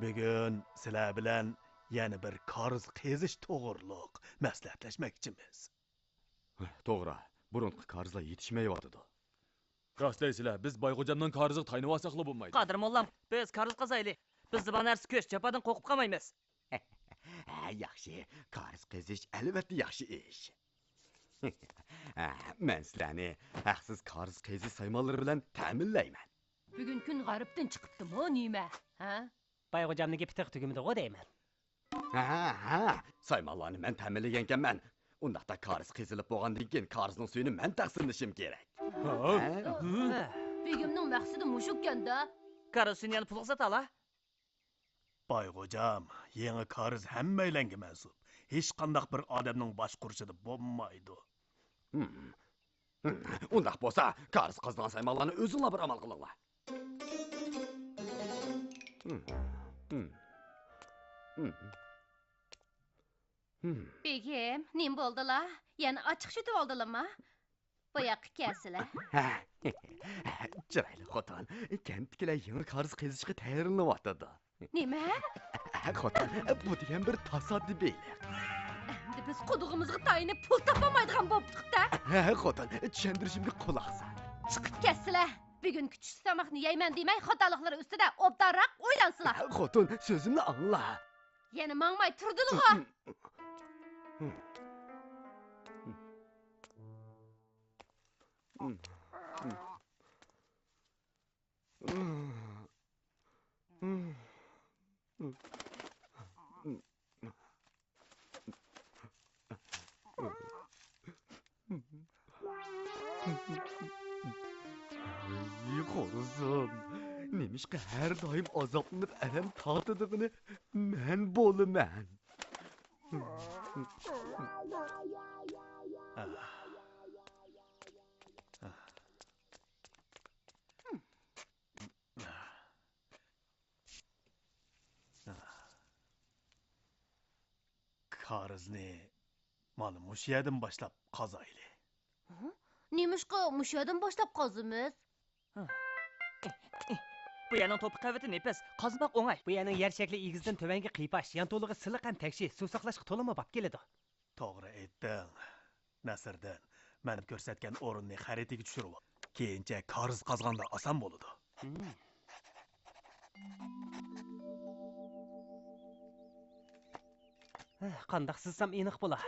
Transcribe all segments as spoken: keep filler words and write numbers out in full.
بۈگۈن سىلەر بىلەن يەنە بىر كارىز قېزىش توغرۇلۇق مەسلىھەتلەشمەكچىمىز. توغرا، بۇرۇنقى كارىزلار يېتىشمەيۋاتىدۇ. راست دەيسىلەر، بىز بايغوجامنىڭ كارىزىغا تايىنىۋالساقلا بولمايدۇ. قادىر موللام، بىز كارىز قازايلى. بىز زىبان ھەرىسى كۆچ جاپادىن قورقۇپ قالمايمىز. ھە، ياخشى. كارىز قېزىش ئەلۋەتتە ياخشى ئىش. ھە، مەن سىلەرنى ھەقسىز كارىز قېزىش سايمانلىرى بىلەن تەمىنلەيمەن. بۈگۈن كۈن غەربتىن چىقىپتىمۇ نېمە؟ ھە؟ بايغوجامنىڭ گېپى تېخى تۈگىمىدىغۇ دەيمەن. ھە، ھە، سايمانلارنى مەن تەمىنلىگەنكەنمەن. ئۇنداقتا كارىز قېزىلىپ بولغاندىن كېيىن كارىزنىڭ سۈيىنى مەن تەقسىملىشىم كېرەك. ھە؟ ھە؟ بېگىمنىڭ مەقسىتى مۇشۇكەن-دە. كارىز سۈيىنى يەنە پۇلغا ساتالا. بايغوجام، يېڭى كارىز ھەممەيلەنگە مەنسۇپ. ھېچقانداق بىر ئادەمنىڭ باش قۇرۇشىدا بولمايدۇ. ھىم. ھىم. ئۇنداق بولسا، كارىز قازىدىغان سايمانلارنى ئۆزۈڭلار بىر ئامال قىلىڭلار. ھىم. ھىم. ھىم. ھىم. بېگىم، نېمە بولدىلا؟ يەنە ئاچچىق چۈشۈۋالدىلىما؟ بۇ ياققا كەلسىلە. ھە. چىرايلىق خوتۇن، كەنتتىكىلەر يېڭى كارىز قېزىشقا تەييارلىنىۋاتىدۇ. نېمە؟ خوتۇن، بۇ دېگەن بىر تاسادىپىيلىق. ئەمدى بىز قۇدۇقىمىزغا تايىنىپ پۇل تاپالمايدىغان بوپتۇق-دە. ھە، خوتۇن، چۈشەندۈرۈشۈمگە قۇلاق سال. چىقىپ كەتسىلە. بۈگۈنكى چۈشلۈك تاماقنى يەيمەن دېمەي، خاتالىقلىرى ئۈستىدە ئوبدانراق ئويلانسىلا. خوتۇن، سۆزۈمنى ئاڭلا. يەنە ماڭماي تۇردىلىغۇ. ئى، قورۇسۇن! نېمىشقا ھەر دائىم ئازابلىنىپ ئەلەم تارتىدىغىنى مەن بولىمەن؟ كارىزنى مانا مۇشۇ يەردىن باشلاپ قازايلى. ھە؟ نېمىشقا مۇشۇ يەردىن باشلاپ قازىمىز؟ بۇ يەرنىڭ توپا قەۋىتى نېپىز، قازماق ئوڭاي. بۇ يەرنىڭ يەر شەكلى ئېگىزدىن تۆۋەنگە قىيپاش، يانتۇلىقى سىلىق ھەم تەكشى، سۇ ساقلاشقا تولىمۇ باب كېلىدۇ. توغرا ئېيتتىڭ، نەسىردىن. مەن كۆرسەتكەن ئورۇننى خەرىتىگە چۈشۈرۈۋال. كېيىنچە كارىز قازغاندا ئاسان بولىدۇ. ھە، قانداق سىزسام ئېنىق بولا.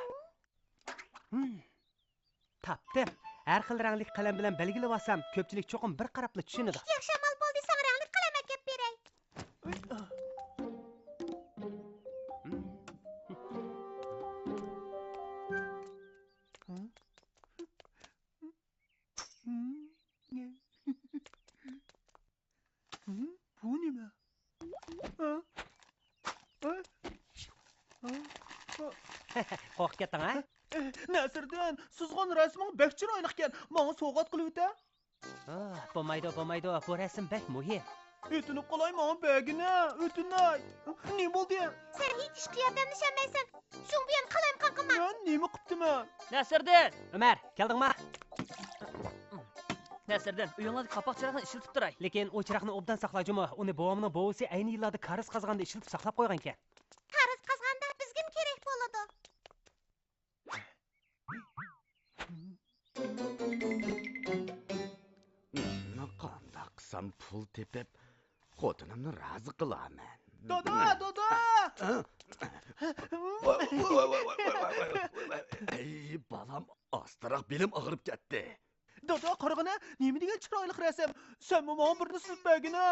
تاپتىم. ھەر خىل رەڭلىك قەلەم بىلەن بەلگىلىۋالسام، كۆپچىلىك چوقۇم بىر قاراپلا چۈشىنىدۇ. ياخشى ئامال بولدى، ساڭا رەڭلىك قەلەم ئەكەپ بېرەي. بۇ نېمە؟ قورقۇپ كەتتىڭ ھە؟ نەسىردىن، سىزغان رەسىمىڭ بەك چىرايلىقكەن، ماڭا سوۋغات قىلىۋېتە. بولمايدۇ، بولمايدۇ، بۇ رەسىم بەك مۇھىم. ئۆتۈنۈپ قالاي، ماڭا بەرگىنە، ئۆتۈنەي. نېمە بولدى؟ سەن ھېچ ئىشقا ياردەملىشەلمەيسەن. شۇڭ بۇيان قالايمىقان قىلما. مەن نېمە قىپتىمەن؟ نەسىردىن! ئۆمەر، كەلدىڭما؟ نەسىردىن، ئۆيۈڭلاردىكى قاپاق چىراغنى ئىشلىتىپ تۇراي. لېكىن ئۇ چىراغنى ئوبدان ساقلا جۇمۇ، ئۇنى بوۋامنىڭ بوۋىسى ئەينى يىللاردا كارىز قازغاندا ئىشلىتىپ ساقلاپ قويغانىكەن. كارىز قازغاندا بىزگىمۇ كېرەك بولىدۇ. قانداق قىلسام پۇل تېپىپ، خوتۇنۇمنى رازى قىلارمەن؟ دادا، دادا! ھە؟ ۋاي، ۋاي، ۋاي. ئەي، بالام، ئاستىراق بېلىم ئاغرىپ كەتتى. دادا، قارىغىنە، نېمە دېگەن چىرايلىق رەسىم. سەنمۇ ماڭا بىرنى سىزىپ بەرگىنە.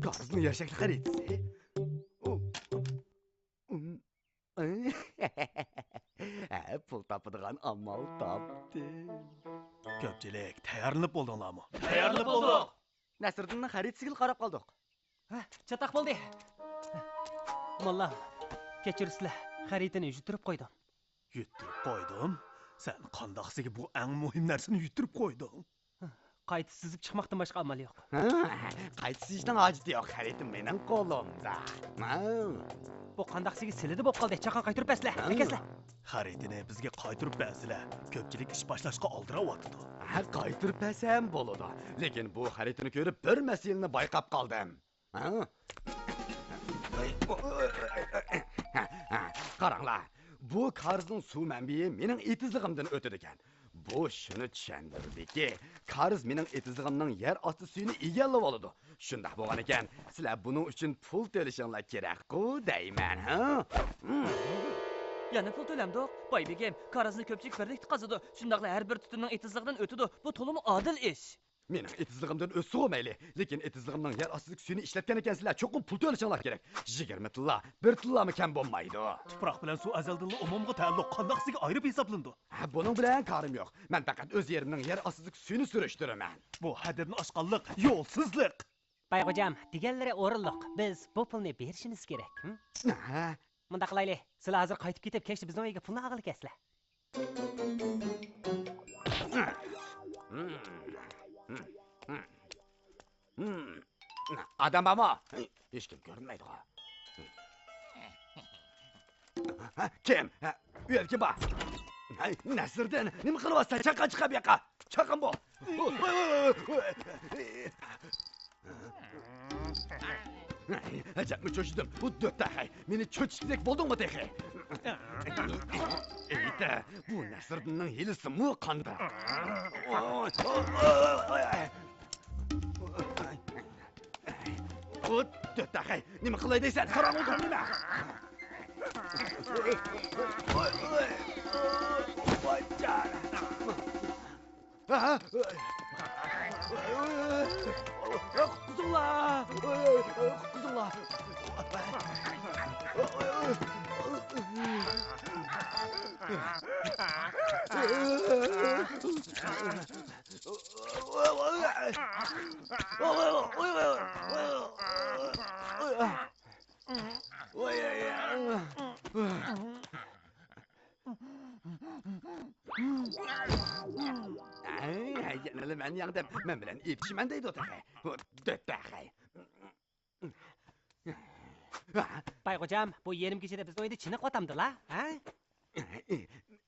كارىزنىڭ يەر شەكلى خەرىتىسى. ھە، پۇل تاپىدىغان ئامال تاپتىم. كۆپچىلىك، تەييارلىنىپ بولدۇڭلارمۇ؟ تەييارلىنىپ بولدۇق. نەسىردىننىڭ خەرىتىسىگىلا قاراپ قالدۇق. ھە، چاتاق بولدى. موللا، كەچۈرىسىلە، خەرىتىنى يۈتتۈرۈپ قويدۇم. يۈتتۈرۈپ قويدۇم؟ سەن قانداقسىگە بۇ ئەڭ مۇھىم نەرسىنى يۈتتۈرۈپ قويدۇڭ؟ قايتا سىزىپ چىقماقتىن باشقا ئامال يوق. ھە، قايتا سىزىشنىڭ ھاجىتى يوق، خەرىتىم مېنىڭ قولۇمدا. ھە. بۇ قانداقسىگە سىلىدە بولۇپ قالدى، چاققان قايتۇرۇپ بەرسىلە، ھە. ئەكەلسىلە. خەرىتىنى بىزگە قايتۇرۇپ بەرسىلە، كۆپچىلىك ئىش باشلاشقا ئالدىراۋاتىدۇ. ھە، قايتۇرۇپ بەرسەم بولىدۇ، لېكىن بۇ خەرىتىنى كۆرۈپ بىر مەسىلىنى بايقاپ قالدىم. ھە؟ قاراڭلار، بۇ كارىزنىڭ سۇ مەنبىيى مېنىڭ ئېتىزلىقىمدىن ئۆتىدىكەن. بۇ شۇنى چۈشەندۈرىدۇكى، كارىز مېنىڭ ئېتىزلىقىمنىڭ يەر ئاستى سۈيىنى ئىگىلىۋالىدۇ. شۇنداق بولغانىكەن، سىلەر بۇنىڭ ئۈچۈن پۇل تۆلىشىڭلار كېرەكقۇ دەيمەن، ھە؟ يەنە پۇل تۆلەمدۇق؟ باي بېگىم، كارىزنى كۆپچىلىك بىرلىكتە قازىدۇ، شۇنداقلا ھەر بىر تۈتۈننىڭ ئېتىزلىقىدىن ئۆتىدۇ. بۇ تولىمۇ ئادىل ئىش. مېنىڭ ئېتىزلىقىمدىن ئۆتسىغۇ مەيلى، لېكىن ئېتىزلىقىمنىڭ يەر ئاستىدىكى سۈيىنى ئىشلەتكەنىكەنسىلەر، چوقۇم پۇل تۆلىشىڭلار كېرەك. يىگىرمە تىللا، بىر تىللامۇ كەم بولمايدۇ. تۇپراق بىلەن سۇ ئەزەلدىنلا ئومۇمغا تەئەللۇق، قانداقسىگە ئايرىپ ھېسابلىنىدۇ؟ ھە، بۇنىڭ بىلەن كارىم يوق. مەن پەقەت ئۆز يېرىمنىڭ يەر ئاستىدىكى سۈيىنى سۈرۈشتۈرىمەن. بۇ ھەددىدىن ئاشقانلىق، يولسىزلىق. بايغوجام، دېگەنلىرى ئورۇنلۇق. بىز بۇ پۇلنى بېرىشىمىز كېرەك. ھە؟ مۇنداق قىلايلى، سىلەر ھازىر قايتىپ كېتىپ، كەچتە بىزنىڭ ئۆيگە پۇلنى ئالغىلى كەلسىلەر. ئادەم بارمۇ؟ ھېچكىم كۆرۈنمەيدىغۇ. كىم؟ ئۇ يەردە كىم بار؟ ھەي، نەسىردىن، نېمە قىلىۋاتىسەن؟ چاققان چىقار بۇ ياققا. چاققان بۇ. ئەجەبمۇ چۆچۈدۈم. بۇ دۆتتەخەي، مېنى چۆچۈتكۈدەك بولدۇڭمۇ تېخى؟ ئېيتە، بۇ نەسىردىننىڭ ھىيلىسىمۇ قانداق؟ ئۇ دۆتتەخەي، نېمە قىلاي دەيسەن؟ قاراڭغۇ تۇر نېمە؟ قۇتقۇزۇڭلار! قۇتقۇزۇڭلار! ھەي، يەنىلا مەن يەڭدىم. مەن بىلەن ئېتىشىمەن دەيدۇ تېخى. دۆتتەخەي. بايغوجام، بۇ يېرىم كېچىدە بىزنىڭ ئۆيدە چېنىقىۋاتامدىلا، ھە؟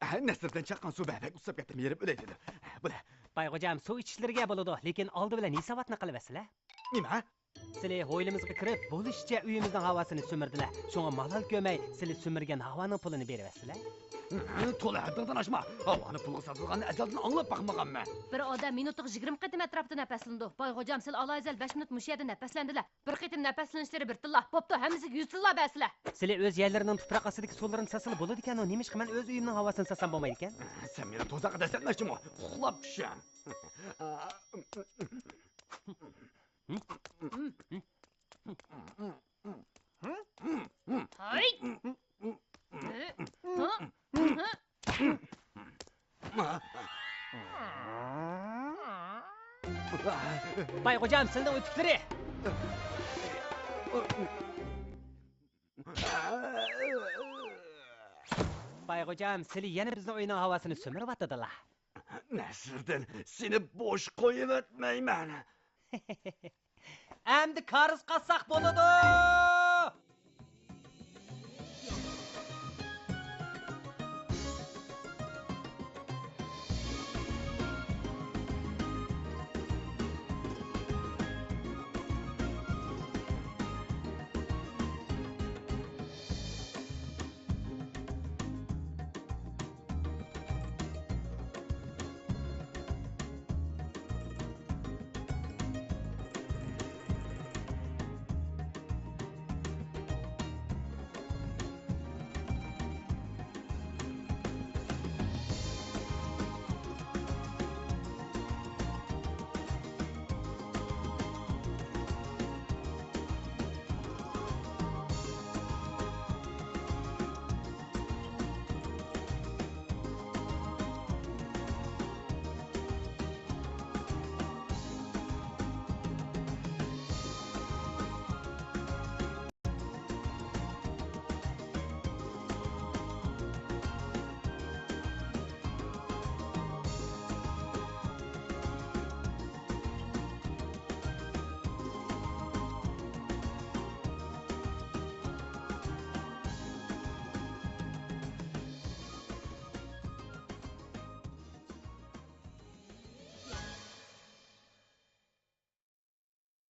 ھە، نەسىردىن چاققان سۇ بەك ئۇسساپ كەتتىم، يېرىپ ئۆلەي دېدى. بولە. بايغوجام، سۇ ئىچىشلىرىگە بولىدۇ، لېكىن ئالدى بىلەن ھېساباتنى قىلىۋەتسىلە. نېمە؟ سىلى ھويلىمىزغا كىرىپ، بولۇشىچە ئۆيىمىزنىڭ ھاۋاسىنى سۈمۈردىلە. شۇڭا مالال كۆرمەي، سىلى سۈمۈرگەن ھاۋانىڭ پۇلىنى بېرىۋەتسىلە. تولا ھەددىڭدىن ئاشما. ھاۋانى پۇلغا ساتىدىغاننى ئەزەلدىن ئاڭلاپ باقمىغانمەن. بىر ئادەم مىنۇتىغا يىگىرمە قېتىم ئەتراپىدا نەپەسلىنىدۇ. بايغوجام، سىلى ئالايىزەل بەش مىنۇت مۇشۇ يەردە نەپەسلەندىلە. بىر قېتىم نەپەسلىنىشلىرى بىر تىللا. بوپتۇ، ھەممىسىگە يۈز تىللا بەرسىلە. سىلى ئۆز يەرلىرىنىڭ تۇپراق ئاستىدىكى سۇلىرىنى ساتسىلا بولىدىكەنۇ، نېمىشقا مەن ئۆز ئۆيۈمنىڭ ھاۋاسىنى ساتسام بولمايدىكەن؟ سەن مېنى تۇزاققا دەسسەتمەكچىمۇ؟ ئۇخلاپ چۈشە. ھاي! بايغوجام، سىلىنىڭ ئۆتۈكلىرى! بايغوجام، سىلى يەنە بىزنىڭ ئۆينىڭ ھاۋاسىنى سۈمۈرۈۋاتىدىلا. نەسىردىن، سېنى بوش قويۇۋەتمەيمەن. ئەمدى كارىز قاتساق بولىدۇ!